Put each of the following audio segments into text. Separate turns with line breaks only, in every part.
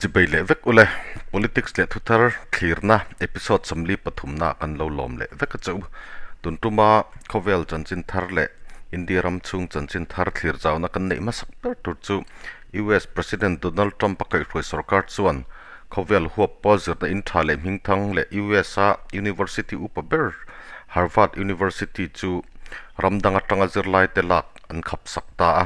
Chibei leh vek ule, Politics leh thuthar thlirna episode 43 na kan lo lawm leh vek a che u. Tun tuma khawvel chanchin thar leh India ram chhung chanchin thar thlir zauna kan neih hmasak ber tur chu US President Donald Trump a kaihhruai sorkar chuan khawvel huap pawh zirna in tha leh hmingthang leh US a University upa ber Harvard University chu ram dang atanga zirlaite lak an khapsak ta a.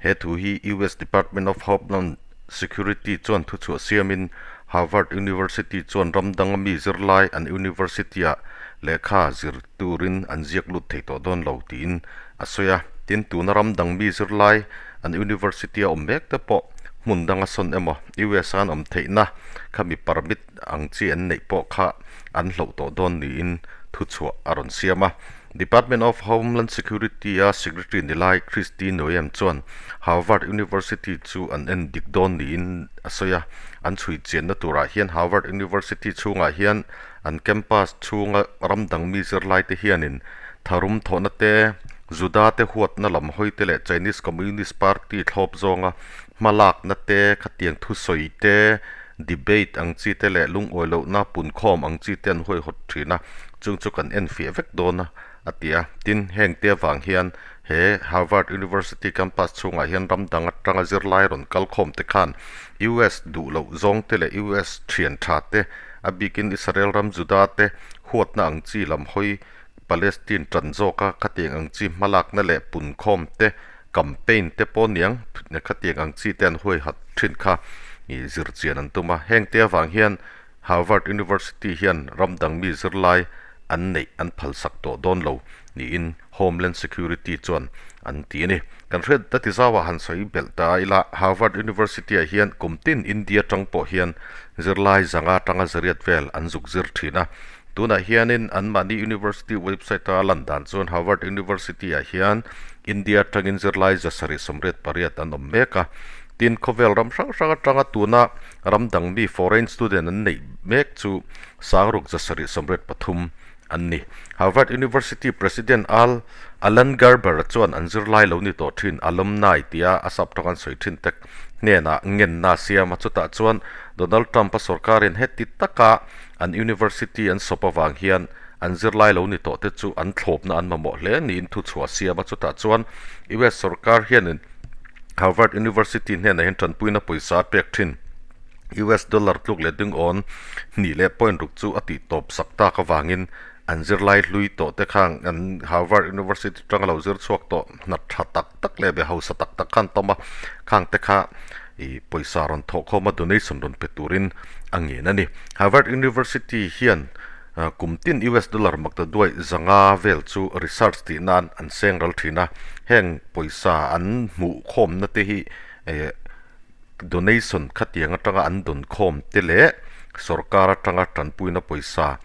He thu hi US Department of Homeland Security chuan thuchhuah siamin Harvard University chuan ram danga mi zirlai an university-ah lehkha zir turin an ziak lut thei tawh dawn lo tiin a sawi a. Tin, tuna ram dang mi zirlai an university-a awm mek te pawh hmun danga sawn emaw US-a an awm theihna kha mi permit ang chi an neih pawh kha an hloh tawh dawn niin thuchhuah a rawn siam a. Department of Homeland Security-a Secretary ni lai Kristi Noem chuan Harvard University chu an en dik dawn niin a sawi a. An chhui chianna turah hian Harvard University chhungah hian an campus chhunga ram dang mi zirlaite hianin tharum thawhna te, Juda te huatna lam hawi te leh Chinese Communist Party thlawp zawnga hmalakna te, khatiang thusawi te, debate ang chi te leh lungawi lohna punkhawm ang chi te an huaihawt thin a, chung chu kan enfiah vek dawn a, a ti a. Tin, heng te avang hian he Harvard University campus chhungah hian ram dang atanga zirlai rawn kal khawm te khan US duh loh zawng te leh US thian tha te, a bikin Israel ram Juda te huatna ang chi lam hawi Palestine tan zawka khatiang ang chi hmalakna leh punkhawm te campaign te pawh niang khatiang ang chi te an huaihat thin kha ih zir chian an tum a. Heng te avang hian Harvard University hian ram dang mi zirlai an neih an phalsak tawh dawn lo niin Homeland Security chuan an ti a ni. Kan hriat ta ti zauah han sawi belh ta ila, Harvard University ah hian kum tin India tang pawh hian zirlai zanga tanga zariat vel an zuk zir thin a. Tunah hianin anmahni University website a lan dan chuan Harvard University ah hian India atangin zirlai 788 an awm mek a. Tin, khawvel ram hrang hrang atanga tuna ram dang mi foreign student an neih mek chu 6783 an ni. Harvard University President Al Alan Garber chuan an zirlai lo ni tawh thin alumni tia a saptawng an sawi thin tek hnenah ngenna a siam a. Chutah chuan Donald Trump-a sorkarin heti taka an university an sawp avang hian an zirlai lo ni tawh te chu an thlawpna an mamawh hle niin thuchhuah a siam a. Chutah chuan US sorkar hianin Harvard University hnenah hian tanpuina pawisa a pek thin. US dollar tluk leh ding awn hnih leh point ruk chu a tih tawp sak tak avangin an zirlai hlui tawh te khang an Harvard University tanga lo zir chhuak tawh hna tha tak tak leh be hausa tak tak khan tawm a, khang te kha ih pawisa rawn thawh khawm a donation rawn pe turin a ngen a ni. Harvard University hian kum tin US dollar maktaduai zanga vel chu research tih nan an seng ral thin a, heng pawisa an hmuh khawmna te hi eh Donation khatiang atanga an dawn khawm te leh sorkar atanga tanpuina pawisa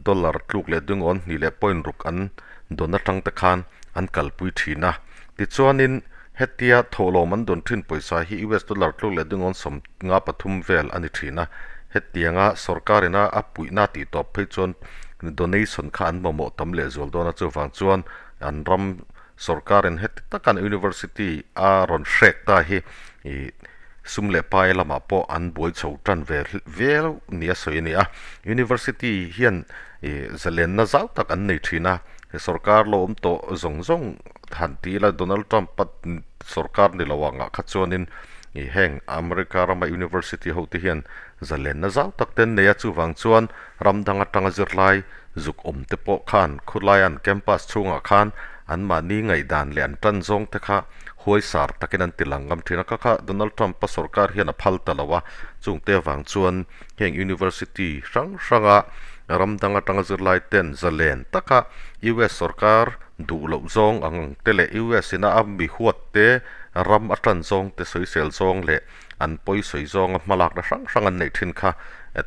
dollar tluk leh dungawn hnih leh point ruk an dawn atang te khan an kalpui thin a. Tichuanin hetia thawhlawm an dawn thin pawisa hi US dollar tluk leh dungawn 53 vel a ni thin a. Hetianga sorkarina a puihna tih tawp phei chuan donation kha an mamawh tam lehzual dawn a, chuvang chuan an ram Sorkarin heti takan University a rawn hrek ta hi ih sum leh pai lamah pawh an buai chho tan ve viau nia sawi a ni a. University hian ih zalenna zau tak an nei thin a, sorkar lo awm tawh zawng zawng han ti ila Donald Trump a sorkar ni lo angah kha chuanin ih heng America rama University ho te hian zalenna zau tak te an nei a, chuvang chuan Ram dang atanga zirlai zuk awm te pawh khan khulai an campus chhungah khan anmahni ngaihdan leh an tan zawng te kha huaisar takin an ti lang ngam thin a. Kha kha Donald Trump-a sorkar hian a phal ta lo a, chungte avang chuan heng university hrang hranga ram dang atanga zirlai ten zalen taka US sorkar duh loh zawng ang te leh US ina a mi huat te ram a tan zawng te sawisel zawng leh an pawi sawi zawnga hmalakna hrang hrang an neih thin kha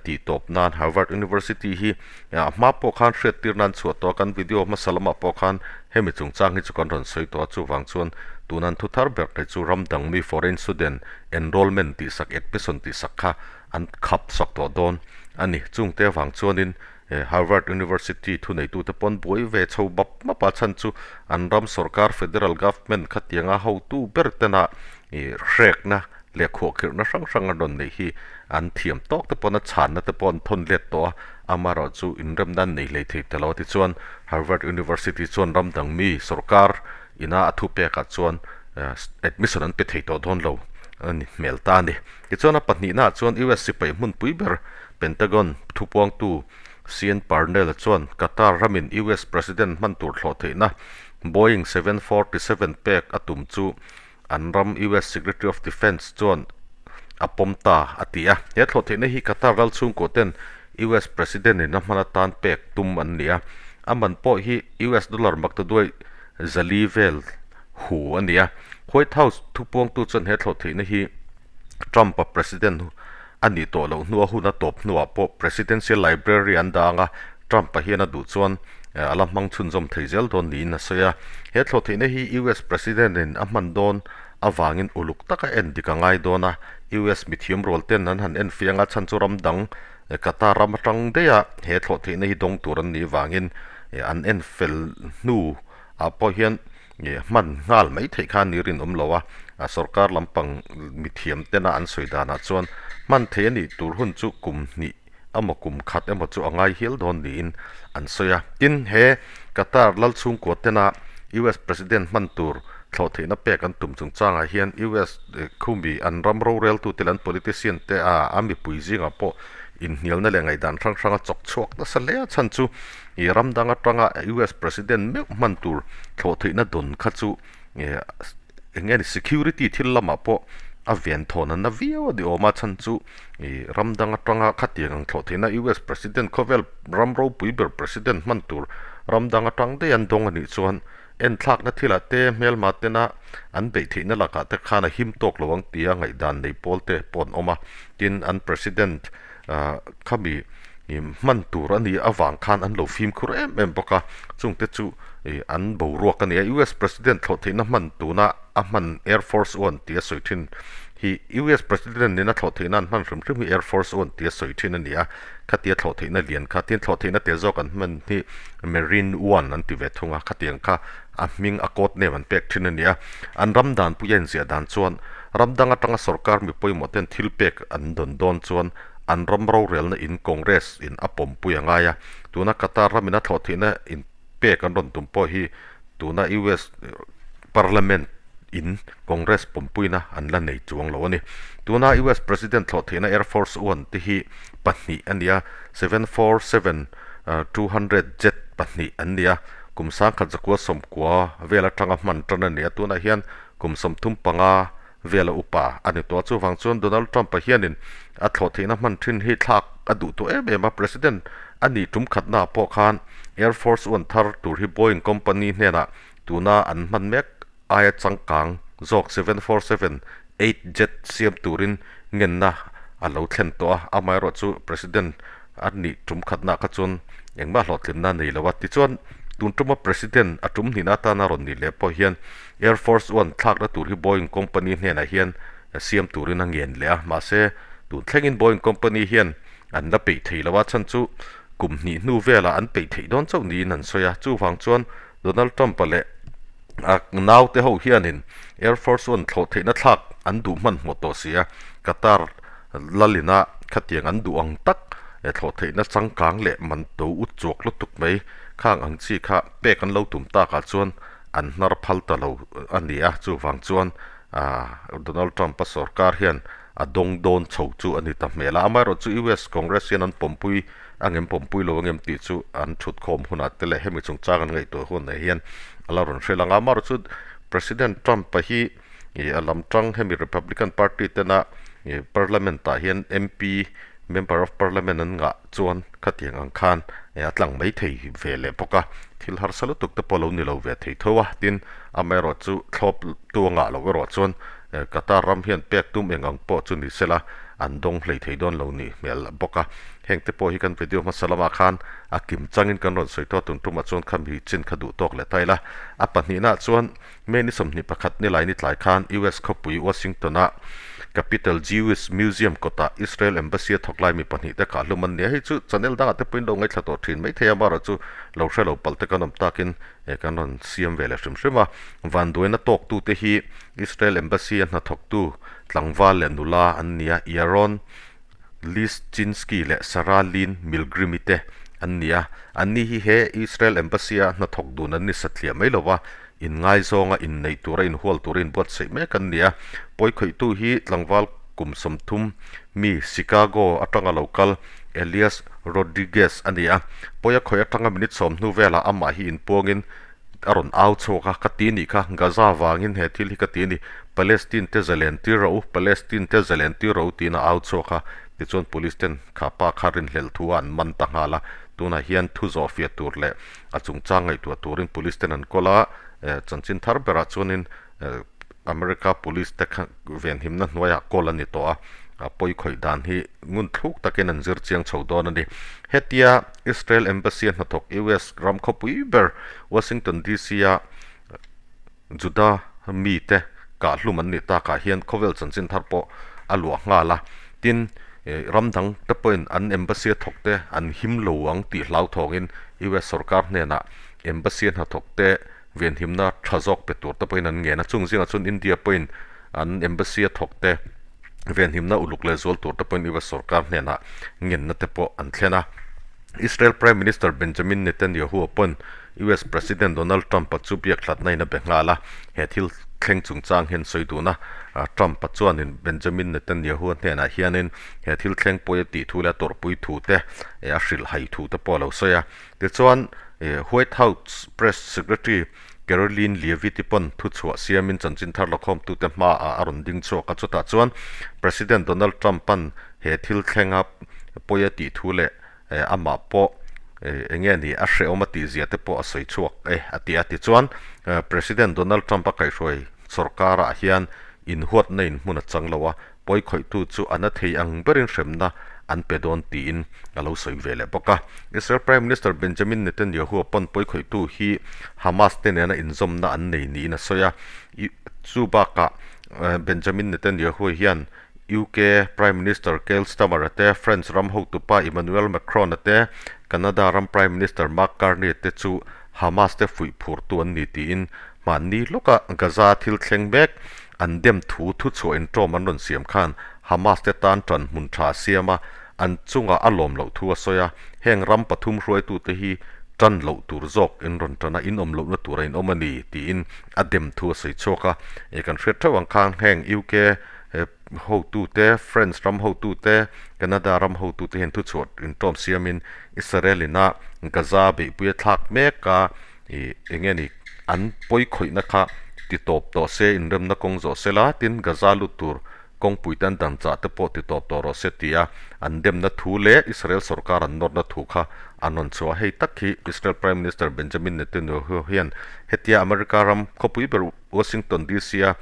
tih tawp nan Harvard University hi a hma pawh khan hriattir nan chhuah tawh a, kan video hmasa lamah pawh khan hemi chungchang hi chu kan rawn sawi tawh a, chuvang chuan tuna an thu thar ber te chu ram dang mi foreign student enrollment tih sak admission tih sak kha an khap sak tawh dawn a ni. Chungte avang chuanin Harvard University thuneitute pawn buai ve chho bap map a, chhan chu an ram sorkar federal government khatianga hotu ber tena ih hrekna. leh khuahkhirhna hrang hrang an rawn neih hi an thiam tawk te pawn a chhanna te pawh an thawn let tawh a, amaherawhchu inremna an nei hlei thei ta lo a tichuan Harvard University chuan ram dang mi sorkar ina a thupekah chuan admission an pe thei tawh dawn lo a ni hmel ta a ni. Tichuan a pahnihnaah chuan US sipai hmunpui ber Pentagon thupuangtu Sean Parnell chuan Qatar ramin US President hman tur thlawh theihna Boeing 747 pek a tum chu an ram US Secretary of Defence chuan a pawm ta a ti a. He thlawh theihna hi Qatar ral chhungkaw ten US President in a hman atan pek tum an ni a. A man pawh hi US dollar maktaduai 400 vel hu a ni a. White House thupuangtu chuan he thlawh theihna hi Trump-a President a nih tawh loh hnua hun a tawp hnuah pawh Presidential Library an dah ang a, Trump-a hian a duh chuan a la hmang chhunzawm thei zel dawn niin a sawi a. He thlawh theihna hi US President-in a hman dawn avangin uluk taka en dik a ngai dawn a, US mithiam rual ten an han en fiang a, chhan chu ram dang Qatar ram atang daiha he thlawh theihna hi dawng tur an nih vangin an en fel hnu ah pawh hian hman nghal mai theih kha ni rinawm lo a, sorkar lampang mithiam tena an sawi danah chuan hman theih a nih tur hun chu kum hnih emaw kum khat emaw chu a ngai hial dawn niin an sawi a. Tin, he Qatar lal chhungkua tena US President hman tur thlawh theihna pek an tum chungchangah hian US khumi an ram roreltute leh an politician te a a mipui zingah pawh inhnialna leh ngaihdan hrang hrang a chawk chhuak nasa hle a chhan chu I ram dang atanga US President meuh hman tur thlawh theihna dawn kha chu eng nge ni security thil lamah pawh a ven thawn a na viau a ni awm a, chhan chu i ram dang atanga khatiang ang thlawh theihna US President khawvel ram ropui ber President hman tur ram dang atang daih an dawng a nih chuan enthlakna thilah te hmelma tena an beih theihna lakah te khan a him tawk lo ang tia ngaihdan nei pawl te pawh an awm a, tin an President Khami hman tur a nih avang khan an lo fimkhur em em bawk a, chungte chu an boruak a ni a. US President thlawh theihna hman tuna a hman Air Force One tia sawi thin hi US President nena thlawh theihna an hman hrim hrim hi Air Force One tia sawi thin a ni a, khatia thlawh theihna lian kha tin thlawh theihna tel zawk an hman hi Marine One an ti ve thung a, khatiang kha a hming a code name an pek thin a ni a. An ram danpuia inziah dan chuan Ram dang atanga sorkar mi pawimawh ten thil pek an dawn dawn chuan an ram rorelna in Congress in a pawmpui a ngai a. Tuna Qatar ramin a thlawh theihna in pek an rawn tum pawh hi tuna US Parliament in Congress pawmpuina an la nei chuang lo a ni. Tuna US President thlawh theihna Air Force One te hi pahnih a ni a, 747-200 jet pahnih an ni a, kum 1990 vel atanga hman tan a ni a, tunah hian Kum 35 vela upa a ni tawh a, chuvang chuan Donald Trump-a hianin a thlawh theihna hman thin hi thlak a duh tawh em em a, President a nih tum khatnaah pawh khan Air Force One thar tur hi Boeing company hnenah tuna an hman mek aia changkang zawk 747-8 jet siam turin ngenna a lo thlen tawh a, amaherawhchu President A nih tum khatna kha chuan engmah hlawhtlinna a nei lo a, tichuan tun tuma President a tum hnihna atana rawn nih leh pawh hian Air Force One thlakna tur hi Boeing company hnenah hian siam turin a ngen leh a, mahse tun thlengin Boeing company hian an la peih thei lo a, chhan chu kum hnih hnu velah an peih theih dawn chauh niin an sawi a, chuvang chuan Donald Trump-a leh a naute ho hianin Air Force One thlawh theihna thlak an duh hmanhmawh tawh si a, Qatar Lalina khatiang an duh ang tak e thlawh theihna changkang leh man to ut chuak lutuk mai khang ang chi kha pek an lo tum takah chuan an hnar phal ta lo a ni a, chuvang chuan Donald Trump-a sorkar hian a dawng dawn chho chu a ni ta hmel a, amaherawhchu US Congress hian an pawmpui a ngem pawmpui lo angem tih chu an thutkhawm hunah te leh hemi chungchang an ngaihtuah hunah hian a la rawn hrilh ang a, amaherawhchu President Trump-a hi Ih a lam tang hemi Republican Party tena ih Parliament ah hian MP Member of Parliament an ngah chuan khatiang ang khan ih a tlang mai thei ve leh bawk a, thil harsa lutuk te pawh lo ni lo ve thei tho a, tin amaherawh chu thlawp tu a ngah loh erawh chuan Qatar ram hian pek tum eng ang pawh chu ni sela an dawng hlei thei dawn lo nih hmel bawk a, heng te pawh hi kan video hmasa lamah khan a kim changin kan rawn sawi tawh a, tun tumah chuan khami chin kha duh tawk leh ta ila, a pahnihnaah chuan May ni 21 ni lai ni tlai khan US khawpui Washington-a Capital Jewish Museum kawtah Israel Embassy a thawk lai mi pahnihte kah hlum an ni a, hei chu channel dangah te pawhin lo ngaithla tawh thin maithei a, amaherawhchu lo hre lo palh te kan awm takin kan rawn siam ve leh hrim hrim a. Vanduaina tawktute hi Israel Embassy a hnathawktu tlangval leh nula an ni a, Yaron Lischinsky leh Sarah Lynn Milgrim-i te an ni a. Anni hi he Israel Embassy-a hnathawk dun an ni satliah mai lo va, inngaizawng a inneih tura inhual tura inbuatsaih mek an ni a. Pawikhawihtu hi tlangval kum 30 mi Chicago atanga lo kal Elias Rodriguez a ni a. Pawi a khawih atanga minute 10 hnu velah amah hi inpuangin a rawn au chhuak a, Ka ti nih kha, Gaza vangin he thil hi ka ti a ni, Palestine te zalen tir rawh u, Palestine te zalen tir rawh u tiin a au chhuak a. Tichuan Police ten kha pa kha rinhlelh thu a an man ta nghal a, tunah hian thu zawh fiah tur leh a chungchang ngaihtuah turin Police ten an kawl a, chanchin thar berah chuanin America Police te kha venhimna hnuaiah kawl a ni tawh a, a pawi khawih dan hi ngun thluk takin an zir chiang chho dawn a ni. Hetia Israel Embassy a hnathawk US ram khawpui ber Washington DC a Juda mite kah hlum an nih takah hian khawvel chanchin thar pawh a luah nghal a, tin ram dang te pawhin an embassy a thawk te an him lo ang tih hlauthawngin US sorkar hnenah embassy a hnathawk te Venhimna tha zawk pe tur te pawhin an ngen a, chung zingah chuan India pawhin an embassy a thawk te venhimna uluk leh zual tur te pawhin US sorkar hnenah ngenna te pawh an thlen a. Israel Prime Minister Benjamin Netanyahu pawhin US President Donald Trump-a chu biak hlatna in a be nghal a, he thil thleng chungchang hian sawi dun a, Trump-a chuanin Benjamin Netanyahu-a hnenah hianin he thil thleng pawi a tih thu leh a tawrhpui thu te a hrilh hai thu te pawh a lo sawi a. Tichuan, White House Press Secretary Karoline Leavitt-i pawn thuchhuah siamin chanchin thar lakhawmtute hmaah a rawn ding chhuak a, chutah chuan President Donald Trump-a'n he thil thlenga pawi a tih thu leh amah pawh eng nge ni a hrehawm a tih zia te pawh a sawi chhuak e a ti a. Tichuan, President Donald Trump-a kaihhruai sawrkarah hian inhuatna in hmun a chang lo a, Pawi khawihtu chu a na thei ang berin hremna an pe dawn tiin a lo sawi ve leh bawk a. Israel Prime Minister Benjamin Netanyahu pawn pawi khawihtu hi Hamas te nena inzawmna an nei niin a sawi a. Chu bakah Benjamin Netanyahu hian UK Prime Minister Keir Starmer-a te, French ram hotupa Emmanuel Macron-a te, Canada ram Prime Minister Mark Carney-a te chu Hamas te fuih phurtu an ni tiin hmanni lawka Gaza thil thleng mek An dem thu thuchhuah inṭawm an rawn siam khan Hamas te tan ṭan hmun ṭha a siam a, an chungah a lawm loh thu a sawi a, heng ram pathum hruaitute hi ṭan loh tur zawk in rawn ṭan a, in awm lohna tur a inawm a ni tiin a dem thu a sawi chhuak a. E kan hriat ṭheuh ang khan heng UK hotute, French ram hotute, Canada ram hotute hian thuchhuah inṭawm siamin Israel ina Gaza beihpui a thlak mek a, Ih, eng nge ni, an pawi khawihna kha ti tawp tawh se, inremna kawng zawh se la, tin Gaza lut tur kawngpui te an dan chah te pawh ti tawp tawh rawh se tia an demna thu leh Israel sorkar an nawrna thu kha an rawn chhuah a. Hei tak hi Israel Prime Minister Benjamin Netanyahu hian hetia America ram khawpui ber Washington DC-a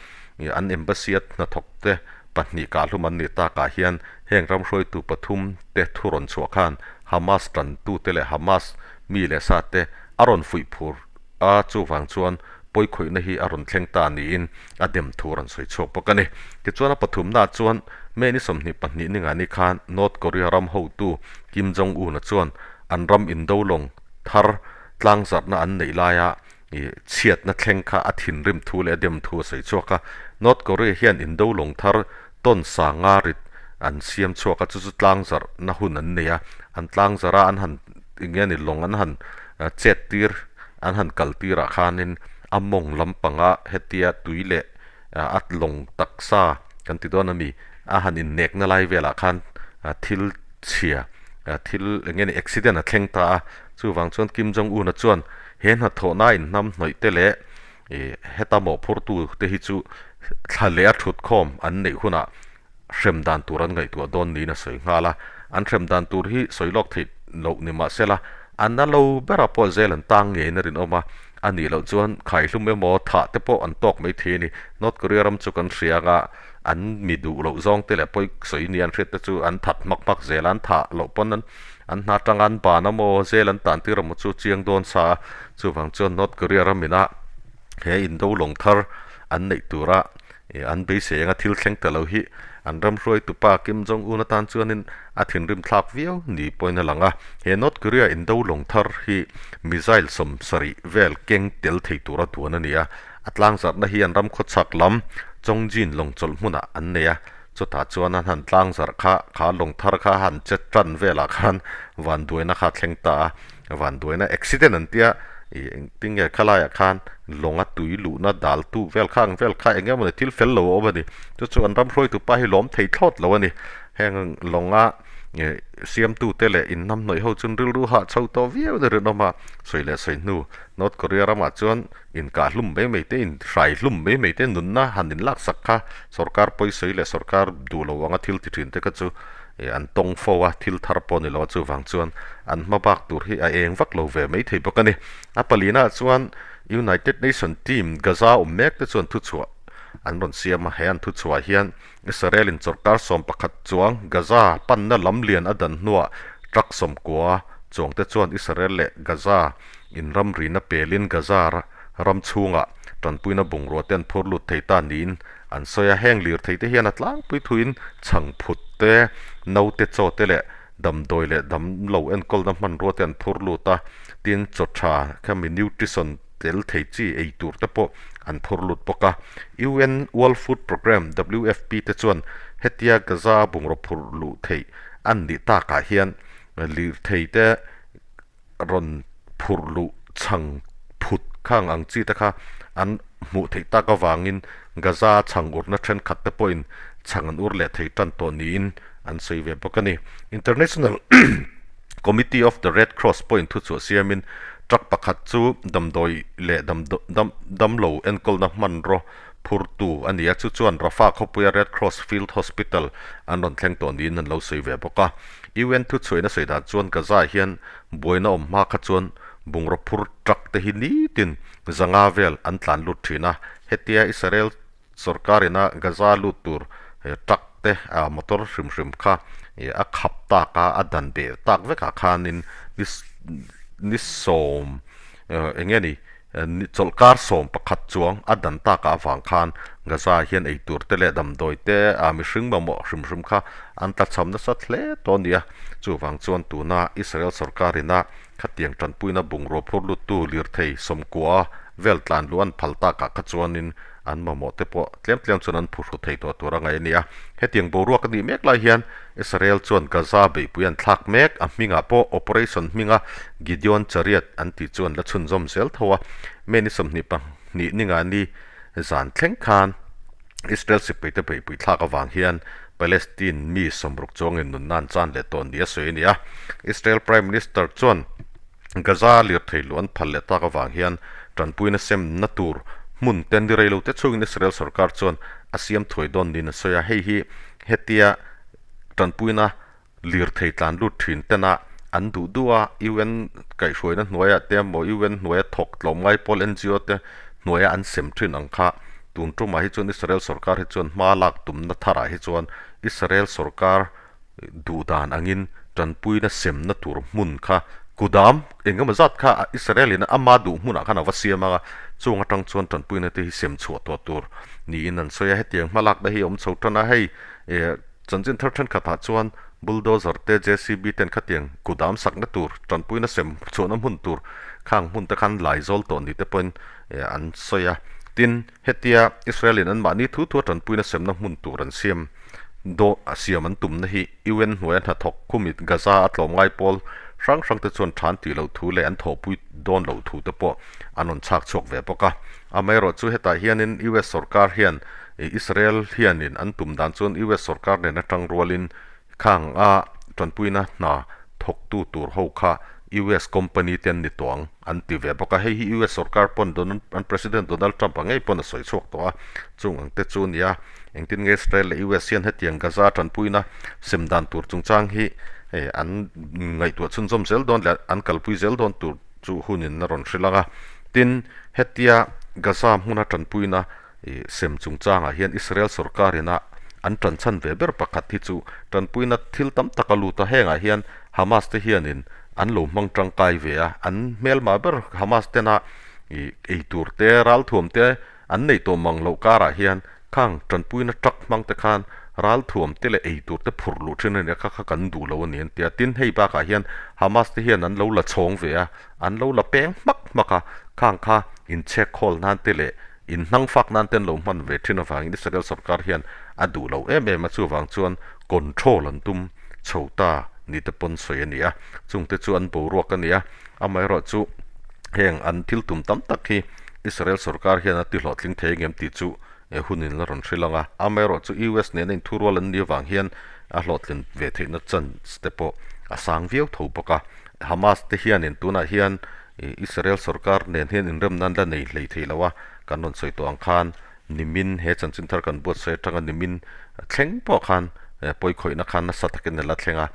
an embassy-a hnathawk te pahnih kahhlum an nih takah hian heng ram hruaitu pathum te thu rawn chhuah khan Hamas tantute leh Hamas mi leh sa te a rawn fuih phur a, chuvang chuan pawi khawihna hi a rawn thleng ta niin a dem thu a rawn sawi chhuak bawk a ni. Tichuan a pathumnaah chuan May ni 22 ni ngani khan North Korea ram hotu Kim Jong Un-a chuan an ram indo lawng thar tlangzarhna an neih laia chhiatna thleng kha a thinrim thu leh a dem thu a sawi chhuak a. North Korea hian indo lawng thar tawn sanga rit an siam chhuak a, chu chu tlangzarhna hun an nei a, an tlangzarh a an han eng nge ni lawng an han chet tir an han kal tir ah khanin a mawng lampanga hetia tui leh a lawng taksa kan ti dawn ami a han innekna lai velah khan thil chhia thil eng nge ni accident a thleng ta a chuvang chuan Kim Jong Un a chuan he hnathawhna inhnam hnawih te leh ih heta mawhphurtu te hi chu thla leh a thut khawm an neih hunah hrem dan tur an ngaihtuah dawn niin a sawi nghal a, an hrem dan tur hi sawi lawk theih loh ni mah sela, a na lo berah pawh zel an tang ngeiin a rinawm a, a nih loh chuan khaihlum emaw thah te pawh an tawk mai thei a ni. North Korea ram chu kan hria anga an mi duh loh zawng te leh pawi sawi nia an hriat te chu an that hmak hmak zel a, an thah loh pawn an an hna atanga an ban emaw zel an tan tir emaw chu chiang dawn sa a, chuvang chuan North Korea ram ina he indo lawng thar an neih tura. An beisei anga thil thleng ta lo hi an ram hruaitupa Kim Jong Un atan chuanin a thinrim thlak viau ni pawhin a lang a. He North Korea indo lawng thar hi missile 70 vel keng tel thei tura duan a ni a. A tlangzarhna hi an ram khawchhak lam Chongjin lawng chawlh hmunah an nei a. Chutah chuan an han tlangzarh kha, kha lawng thar kha han che tan velah khan vanduaina kha a thleng ta a. Vanduaina accident an tia ih engtin nge khalaiah khan lawnga tui luhna dal tu vel kha ang vel kha eng emawni thil fel lo a awm a ni. Chu chu an ram hruaitu pa hi lawm thei thlawt lo a ni. Heng lawnga ih siamtute leh inhnamhnawih ho chuan rilru hah chho tawh viau in a rinawm a, sawi leh sawi hnu North Korea ramah chuan inkah hlum mai mai te inhrai hlum mai mai te nunna han inlaksak kha sorkar pawisawi leh sorkar duh lo anga thil ti thin te kha chu ih an tawng fo a, thil thar pawh ni lo a, chuvang chuan an hma bak tur hi a eng vak lo ve mai thei bawk a ni. A palina chuan United Nation team Gaza awm mek te chuan thuchhuah an rawn siam a, he an thuchhuah hian Israel in chawrkar 11 chuang Gaza panna lam lian a dan hnuah truck 90 chuang te chuan Israel leh Gaza in ramrina pelin Gaza ram chhungah tanpuina bungrua te an phur lut thei ta niin an sawi a, heng lirthei te hian a tlangpui thuin chhang phut te, naute chaw te leh damdawi leh damlo enkawlna hmanrua te an phur lut a, tin chaw tha khami nutrition tel thei chi ei tur te pawh an phur lut bawk a. UN World Food Programme, WFP, te chuan hetia Gaza bungraw phur luh theih an nih takah hian lirthei te rawn phurh luh chhang phut khang ang chi te kha an hmuh theih tak avangin Gaza chhang urna thenkhat te pawhin chhang an ur leh thei tan tawh niin an sawi ve bawk a ni. International Committee of the Red Cross pawhin thuchhuah siamin truck pakhat chu damdawi leh damlo enkawlna hmanraw phurtu a ni a, chu chuan Rafah khawpuia Red Cross Field Hospital an rawn thleng tawh niin an lo sawi ve bawk a. UN thuchhuahina sawi dan chuan Gaza hian buaina awm hma kha chuan bungraw phur truck te hi nitin 500 vel an tlan lut thin a, hetia Israel sorkar ina Gaza lut tur truck te motor hrim hrim kha a khap tak a, a dan beh tak vekah khanin ni sawm eng nge ni Chawlhkar 11 chuang a dan takah avang khan Gaza hian eitur te leh damdawi te a mihring mamawh hrim hrim kha an tlachham nasat hle tawh a ni a. Chuvang chuan tuna Israel sorkarina khatiang tanpuina bungraw phur luttu lirthei 90 vel tlan luh an phal takah kha chuanin an mamawh te pawh tlem tlem chuan an phuhru thei tawh tur a ngaih a ni a. Hetiang boruak a nih mek lai hian Israel chuan Gaza beihpui an thlak mek, a hmingah pawh Operation hminga Gideon Chariot an tih chu an la chhunzawm zel tho a. May ni 22 ningani zan thleng khan Israel sipaite beihpui thlak avang hian Palestine mi 60 chuangin nunna an chan leh tawh ni a sawi a ni a. Israel Prime Minister chuan Gaza lirthei luh an phal leh tak avang hian tanpuina semna tur hmun te ni rei lo te chungin Israel sorkar chuan a siam thuai dawn niin a sawi a, hei hi hetia tanpuina lirthei tlan lut thin tena an duh duh a, UN kaihhruaina hnuaiah te emaw UN hnuaia thawk tlawmngai pawl NGO te hnuaia an sem thin ang kha tun tumah hi chuan Israel sorkar hi chuan hma lak tumna tharah hi chuan Israel sorkar duh dan angin tanpuina semna tur hmun kha kudam eng emaw zat kha Israel in ama duh hmunah khan a va siam ang a, chung atang chuan tanpuina te hi sem chhuah tawh tur niin an sawi a, hetiang hmalakna hi a awm chho tan a, hei chanchin thar thenkhatah chuan bulldozer te JCB ten khatiang kudam sakna tur tanpuina sem chhuahna hmun tur khang hmun te khan lai zawl tawh ni te pawhin an sawi a, tin Hetia Israel in anmahni thu thua tanpuina semna hmun tur an siam daw siam an tumna hi UN hnuaia hnathawk khumit Gaza a tlawmngai pawl hrang hrang te chuan than tih loh thu leh an thawhpui dawn loh thu te pawh an rawn chhak chhuak ve bawk a. Amaherawhchu hetah hianin US sorkar hian Israel hianin an tum dan chuan US sorkar nen atang rualin Khang a tanpuina hna thawktu tur ho kha US company te an ni tawh ang an ti ve bawk a, hei hi US sorkar pawn Donald an President Donald Trump a ngei pawn a sawi chhuak tawh a, chung ang te chu nia engtin nge Israel leh US hian hetiang Gaza tanpuina sem dan tur chungchang hi hei an ngaihtuah chhunzawm zel dawn leh an kalpui zel dawn tur chu hunin a rawn hrilh ang a, tin hetia Gaza hmuna tanpuina I sem chungchangah hian Israel sorkarina an tanchhan ve ber pakhat hi chu tanpuina thil tam tak a lut a, hengah hian Hamas te hianin an lo hmang tangkai ve a, an hmelmah ber Hamas tena i eitur te, ralthuam te an neih tawh mang loh karah hian Khang tanpuina truck hmang te khan ralthuam te leh ei tur te phurh luh thin a ni a, kha kha kan duh lo a ni an ti a. Tin, hei bakah hian Hamas te hian an lo la chhawng ve a, an lo la peng hmak hmak a, khang kha inchhek khawl nan te leh inhnang fak nan te an lo hman ve thin avangin Israel sorkar hian a duh lo em em a, chuvang chuan control an tum chho ta ni te pawn sawi a ni a, chungte chu an boruak a ni a, amaherawhchu heng an thil tum tam tak hi Israel sorkar hian a ti hlawhtling thei engem tih chu hunin la rawn hrilh ang a, amaherawhchu US nena inthurual an nih avang hian a hlawhtlin ve theihna chance te pawh a sang viau tho bawk a. Hamas te hianin tunah hian Israel sorkar nen hian inremna an la nei hlei thei lo a, kan rawn sawi tawh ang khan nimin he chanchin thar kan buatsawi atanga nimin thleng pawh khan pawikhawihna khan nasa takin a la thleng a.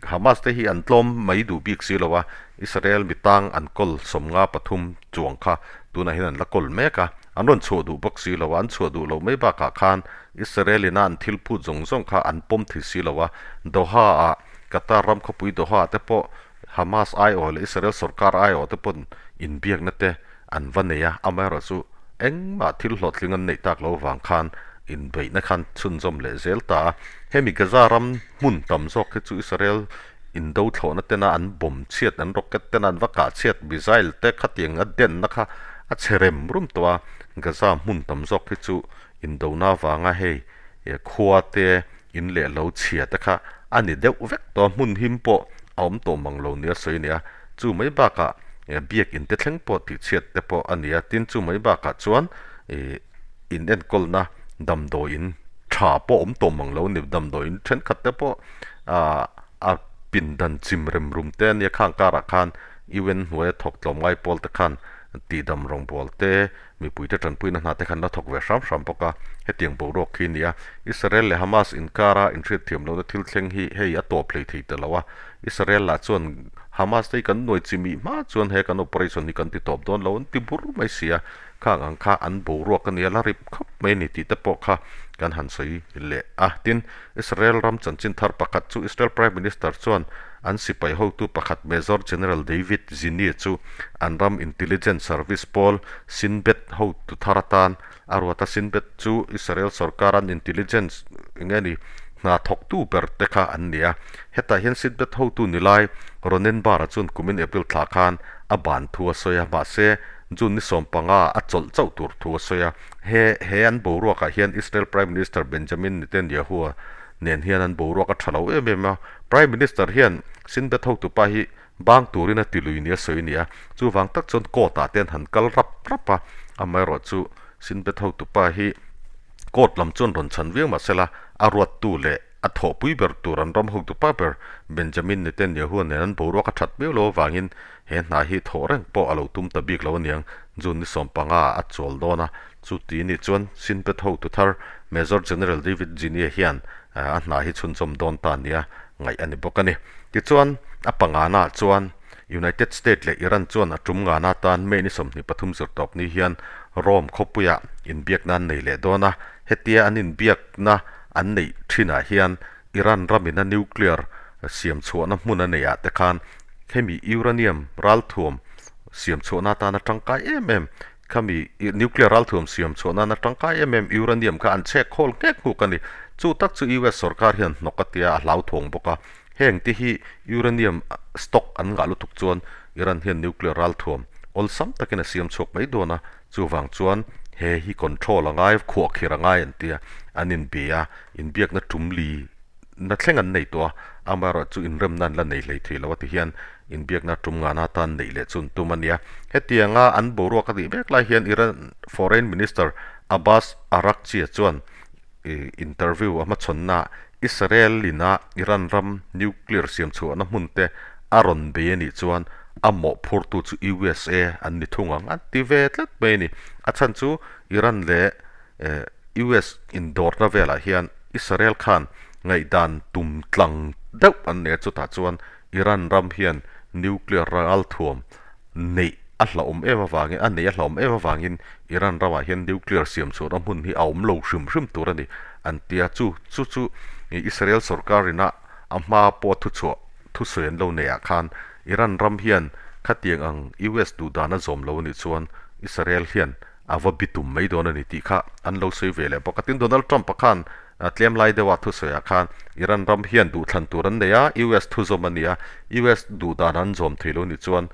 Hamas te hi an tlawm mai duh bik si lo a, Israel mitang an kawl 53 chuang kha tunah hian an la kawl mek a, an rawn chhuah duh bawk si lo a, an chhuah duh loh mai bakah khan Israel ina an thil phut zawng zawng kha an pawm thei si lo a, Doha ah Qatar ram khawpui Doha ah te pawh Hamas aiawh leh Israel sorkar aiawh te pawn inbiakna te an va nei a, amaherawhchu engmah thil hlawhtling an neih tak lo vang khan inbeihna khan chhunzawm leh zel ta a. Hemi Gaza ram hmun tam zawk hi chu Israel indo thlawhna tena an bomb chhiat, an rocket tena an va kah chhiat, missile te khatiang a denna kha a chhe rem rum tawh a, Gaza hmun tam zawk hi chu indona avanga hei khua te in leh lo chhia te kha a ni deuh vek tawh a, hmun him pawh a awm tawh mang lo nia sawi a ni a, chu mai bakah biak in te thleng pawh tihchhiat te pawh a ni a, tin chu mai bakah chuan ih in enkawlna damdawi in tha pawh awm tawh mang lo a ni, damdawi in thenkhat te pawh ah a pindan chim rem rum te a nia, khang karah khan UN hnuaia thawk tlawmngai pawl te khan tihdam rawngbâwl te Mipuite tanpuina hna te khan la thawk ve hram hram bawk a, hetiang boruak khi a ni a. Israel leh Hamas inkara inhriatthiam lohna thil thleng hi hei a tawp hlei thei ta lo a. Israel lah chuan Hamas te hi kan nuai chi mih hma chuan he kan operation hi kan ti tawp dawn lo an ti bur mai si a, khang ang kha an boruak a nia la rip khawp mai a ni tih te pawh kha kan han sawi leh a. Tin, Israel ram chanchin thar pakhat chu Israel Prime Minister chuan an sipai hotu pakhat Major General David Zini chu an ram intelligence service pawl Shin Bet hotu thar atan a ruat a. Shin Bet chu Israel sorkar an intelligence eng nge ni hna thawktu ber te kha an ni a. Hetah hian Shin Bet hotu ni lai Ronen Bar-a chuan kumin April thla khan a ban thu a sawi a, mahse June ni 15 a chawlh chauh tur thu a sawi a. He he an boruakah hian Israel Prime Minister Benjamin Netanyahu-a nen hian an boruak a tha lo em em a. Prime Minister hian Shin Bet hotupa hi bang turin a ti lui nia sawi a ni a, chuvang tak chuan court ah te an han kal rap rap a, amaherawhchu Shin Bet hotupa hi court lam chuan rawn chhan viau mahsela a ruattu leh A thawhpui ber tur an ram hotupa ber Benjamin Netanyahu nen an boruak a that miau lo avangin he hna hi thawh reng pawh a lo tum ta bik lo aniang. June ni 15 a chawl dawn a, chuti nih chuan Shin Bet hotu thar Major General David Ginny hian a hna hi chhunchawm dawn ta nia ngaih a ni bawk a ni. Tichuan, a pangana chuan United State leh Iran chuan a tum ngana tan May ni 23 zirtawp ni hian Rome khawpuiah inbiakna an nei leh dawn a, hetia an inbiakna an neih thinah hian Iran ramina nuclear siam chhuahna hmun a neih ah te khan hemi uranium ralthuam siam chhuahna atana tangkai em em khami nuclear ralthuam siam chhuahna atana tangkai em em uranium kha an chhek khawl nghek nghuk a ni. Chu tak chu US sorkar hian hnawk a tia a hlauthawng bawk a, heng te hi uranium stock an ngah lutuk chuan Iran hian nuclear ralthuam awlsam takin a siam chhuak mai dawn a, Chuvang chuan he hi control a ngai, khuahkhir a ngai an tia, an inbe a, inbiakna tum li na thleng an nei tawh a, amaherawhchu inremna an la nei hlei thei lo a ti hian inbiakna tum ngana atan neih leh chu an tum a nia. Hetianga an boruak a nih mek lai hian Iran Foreign Minister Abbas Araghchi-a chuan interview a hmachhawnnaah Israel ina Iran ram nuclear siamchhuahna hmun te a rawn bei a nih chuan a mawhphurtu chu USA an ni thung ang an ti ve tlat mai a ni. A chhan chu Iran leh US indawrna velah hian Israel khan ngaihdan tum tlang deuh an nei a, chutah chuan Iran ram hian nuclear ralthuam neih a hlauhawm em avangin, a neih a hlauhawm em avangin Iran ramah hian nuclear siam chhuahna hmun hi a awm lo hrim hrim tur a ni an ti a, chu chu chu Israel sorkarin a a hma pawh a thuchhuah thusawi an lo neih ah khan Iran ram hian khatiang ang US duh dan a zawm lo a nih chuan Israel hian. a va bitum mai dawn a ni tih kha an lo sawi ve leh bawk a. Tin, Donald Trump-a khan tlem lai deuha thusawiah khan Iran ram hian duhthlan tur an nei a, US thuzawm a ni a, US duhdan an zawm thei lo nih chuan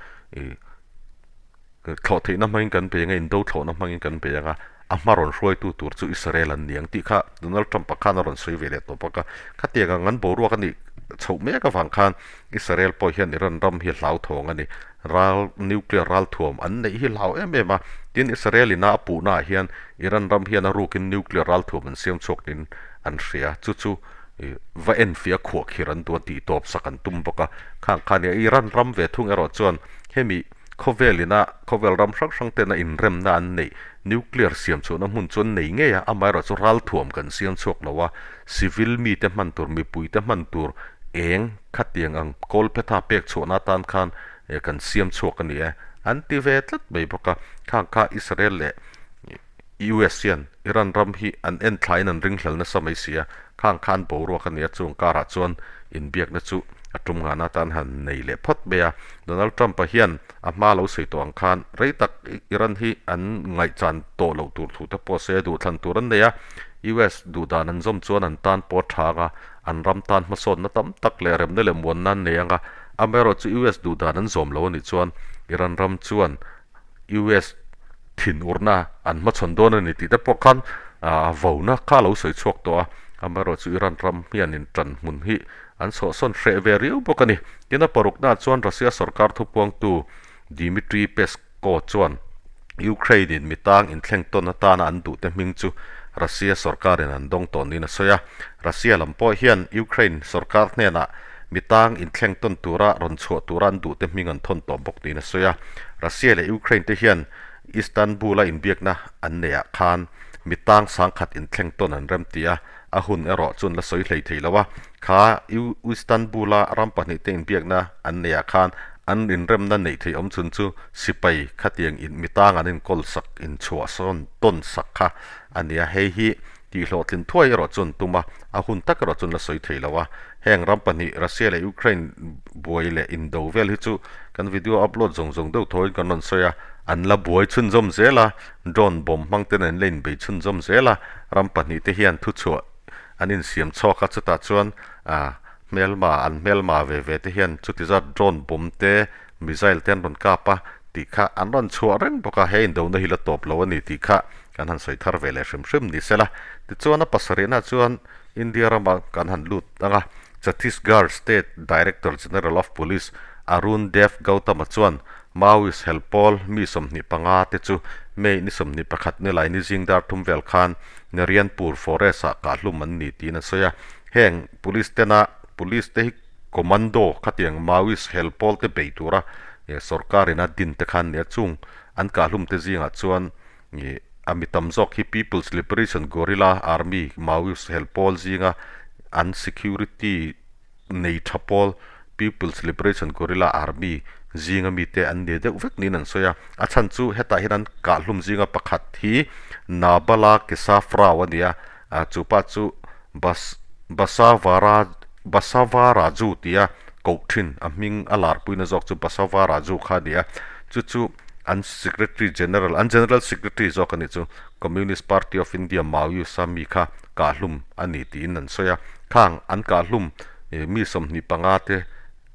thlawh theihna hmangin kan bei ang a, indo thlawhna hmangin kan bei ang a, a hma rawn hruaitu tur chu Israel an ni ang tih kha Donald Trump-a khan a rawn sawi ve leh tawh bawk a. Khatiang ang an boruak a nih chhoh mek avang khan Israel pawh hian Iran ram hi a hlauthawng a ni. Ral, nuclear ralthuam an neih hi hlau em em a. Tin, Israel ina a puhna ah hian Iran ram hian a rukin nuclear ralthuam an siam chhuak niin an hria. Chu chu va enfiah khuahkhir an duh a tih tawp sak an tum bawk a. Khang kha nia Iran ram ve thung erawh chuan hemi khawvel ina khawvel ram hrang hrang tena inremna an neih nuclear siam chhuahna hmun chu an nei ngei a, amaherawhchu ralthuam kan siam chhuak lo a, civil mite hman tur, mipuite hman tur eng khatiang ang kawlphetha pek chhuahna atan khan kan siam chhuak a ni e, an ti ve tlat mai bawk a. Khang kha Israel leh US hian Iran ram hi an en thlaiin an ringhlel nasa mai si a, khang kha an boruak a ni a, chung karah chuan inbiakna chu a tum nghahna atan han nei leh phawt mai a. Donald Trump-a hian a hma lo sawi tawh ang khan rei tak Iran hi an ngaihchan tawh loh tur thu te pawh a sawi a, duhthlan tur an nei a, US duhdan an zawm chuan an tan pawh a tha ang a, an ram tan hmasawnna tam tak leh remna leh muanna an nei ang a, amaherawhchu US duhdan an zawm lo a nih chuan Iran ram chuan US thinurna an hmachhawn dawn a ni tih te pawh khan a vona kha a lo sawi chhuak tawh a, amaherawhchu Iran ram hianin tan hmun hi an chhuahsawn hreh ve riau bawk a ni. Tin a paruknaah chuan Russia sorkar thupuangtu Dmitry Peskov chuan Ukraine-in mitang inthleng tawn atana an duhte hming chu Russia sorkarin an dawng tawh niin a sawi a. Russia lam pawh hian Ukraine sorkar hnenah mitang inthleng tawn tura rawn chhuah tura an duhte hming an thawn tawh bawk niin a sawi a. Russia leh Ukraine te hian Istanbul-a inbiakna an neihah khan mitang sangkhat inthleng tawn an remti a, a hun erawh chuan la sawi hlei thei lo a. Kha Istanbul-a ram pahnihte inbiakna an neihah khan an inremna neih theih awm chhun chu sipai khatiang in mitang an inkawl sak inchhuah sawn tawn sak kha a ni a, hei hi tihhlawhtlin thuai erawh chuan tum a, a hun tak erawh chuan la sawi thei lo a. Heng ram pahnih Russia leh Ukraine buai leh indo vel hi chu kan video upload zawng zawng deuh thawiin kan rawn sawi a, an la buai chhunzawm zel a, drone bomb hmang ten an la inbei chhunzawm zel a, ram pahnihte hian thuchhuah an insiam chhuak a, chutah chuan ah hmelma an hmelma ve ve te hian chuti zat drone bomb te missile te an rawn kap a tih kha an rawn chhuah reng bawk a, he indona hi la tawp lo a ni tih kha kan han sawi thar ve leh hrim hrim ni sela. Tichuan a pasarihna chuan India rama kan han lut ang a, Chhattisgarh State Director General of Police Arun Dev Gautam-a chuan Maoist helpawl mi 25 te chu May ni 21 nilai ni zing dar thum vel khan Narianpur Forest ah kahhlum an ni tiin a sawi a. Heng Police tena Police te hi Commando khatiang Maoist helpawl te bei tura sorkar ina din te khan nia chung an kahhlum te zingah chuan a mi tam zawk hi People's Liberation Guerrilla Army Maoist helpawl zinga an security nei tha pawl People's Liberation Guerrilla Army zinga mite an ni deuh vek niin an sawi a. A chhan chu hetah hian an kahhlum zinga pakhat hi Nabala Kesafrao a ni a, chu pa chu Bas Basavara Basavaraju tia koh thin a hming a larpuina zawk chu Basavaraju kha a ni a, chu chu an Secretary General an General Secretary zawk a nih chu Communist Party of India Maoist a mi kha kahhlum a ni tiin an sawi a. Khang an kahhlum mi 25 te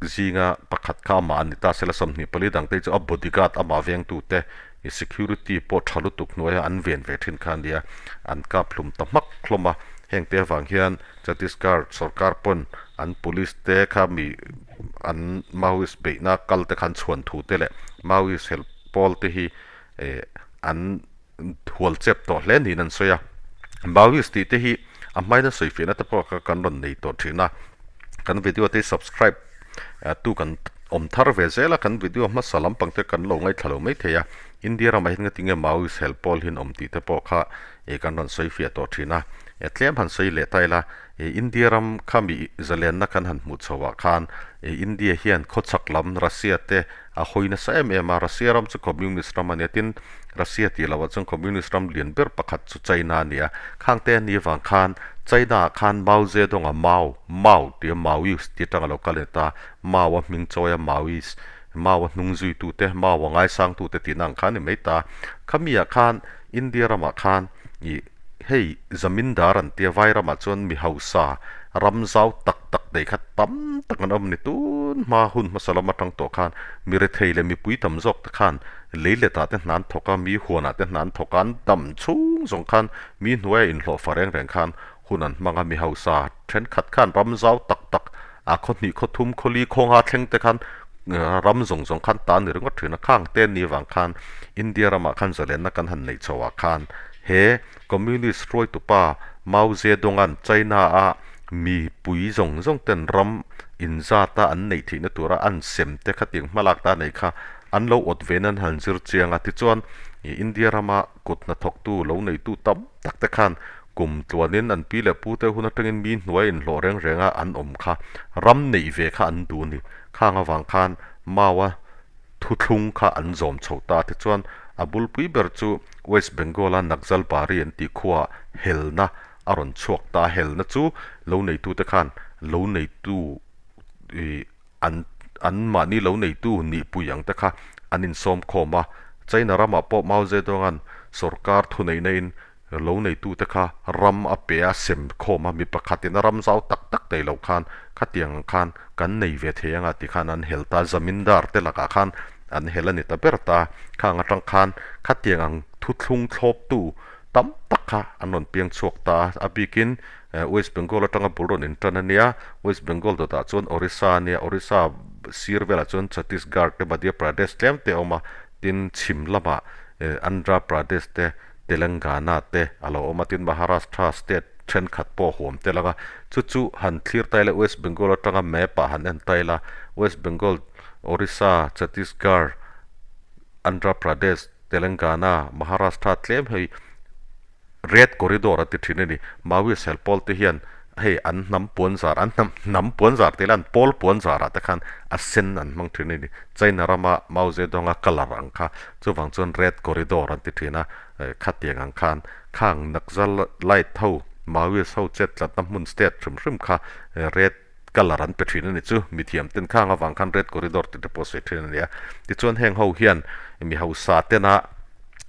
zinga pakhat kha amah a ni ta sela 24 dang te chu a bodyguard amah vengtute security pawh tha lutuk hnuaia an ven ve thin kha a nia, an kap hlum ta hmak hlawm a. Heng te avang hian Chhattisgarh sorkar pawn an police te kha mi an Maoist beihna kal te khan chhuan thu te leh Maoist helh pawl te hi an hual chep tawh hle niin an sawi a. Maoist tih te hi a hmaina sawi fiahna te pawh kha kan rawn nei tawh thin a, kan video te hi subscribe tu kan awm thar ve zel a, kan video hmasa lampang te kan lo ngaithla lo maithei a, India ramah hian ngatinge Maoist helh pawl hi an awm tih te pawh kha kan rawn sawi fiah tawh thin a. Tlem han sawi leh ta ila, India ram kha mi zalenna kan han hmuh chhoh ah khan India hian khawchhak lam Russia te a hawi nasa em em a, Russia ram chu Communist ram a nia, tin Russia tih loh ah chuan Communist ram lian ber pakhat chu China a ni a, khang te a nih avang khan China ah khan Mao Zedong-a Mao, Mao tia Maoist tih atanga lo kal a ni ta, Mao a hming chawi a Maoist. Mau-a hnung zuitute, Mau-a ngaisangtute tihna ang kha a ni mai ta. Khami ah khan India ramah khan ih hei Zamindar an tia vai ramah chuan mi hausa ram zau tak tak nei kha tam tak an awm a ni. Tun hma hun hmasa lam atang tawh khan mi rethei leh mipui tam zawk te khan lei letah te hna an thawk a, mi huanah te hna an thawk a, an dam chhung zawng khan mi hnuaia inhlawh fa reng reng khan hun an hmang a, mi hausa thenkhat khan ram zau tak tak a khaw hnih khaw thum khaw li khaw nga thleng te khan ram zawng zawng khan ta a ni ringawt thin a, khang te ni vang khan India ramah khan zalenna kan han neih chhoh ah khan he Communist hruaitupa Mao Zedong-a'n China-a mipui zawng zawng ten ram inzata an neih theihna tura an sem te khatiang hmalak ta nei kha an lo awt ve nan han zir chiang a, tichuan India rama kut hnathawktu lo neitu tam tak te khan Kum tluanin an pi leh pute hun atangin mi hnuai inhlawh reng renga an awm kha ram neih ve kha an duh ni. Khang avang khan Mau-a thuthlung kha an zawm chho ta. Tichuan, a bulpui ber chu West Bengal-a Naxalbari an tih khuaah helna a rawn chhuak ta. Helna chu lo neitute khan lo neitu ih an anmahni lo neitu nihpui ang te kha an insawm khawm a. China ramah pawh Mao Zedong-a'n sorkar thuneihna in Lo neitute kha ram a pe a sem khawm a, mi pakhatin a ram zau tak tak thei lo khan khatiang ang khan kan nei ve thei anga ti khan an hel ta, zamindar te lakah khan an hel a ni ta ber ta, khang atang khan khatiang ang thuthlung thlawptu tam tak kha an rawn piang chhuak ta a, a bikin West Bengal atanga bul rawn intan a nia, West Bengal dawtah chuan Orissa a nia, Orissa sir velah chuan Chhattisgarh te Madhya Pradesh tlem te a awm a, tin chhim lamah Andhra Pradesh te Telangana te a lo awm a, tin Maharashtra state thenkhat pawh huam tel ang a, chu chu han thlir ta ila West Bengal atanga map ah han en ta ila West Bengal, Orissa, Chhattisgarh, Andhra Pradesh, Telangana, Maharashtra tlem hei Red Corridor a ti thin a ni. Maoist helpawl te hian hei an hnam puan zar an hnam hnam puan zar tih ila an pawl puan zar ah te khan a sen an hmang thin a ni. China rama Mao Zedong-a colour ang kha chuvang chuan Red Corridor an ti thin a, khatiang ang khan khang Naxalite ho Maoist ho chet tlatna hmun state hrim hrim kha red colour an pe thin a ni chu. Mithiam ten khang avang khan Red Corridor tih te pawh sawi thin a ni a. Tichuan heng ho hian mi hausa tena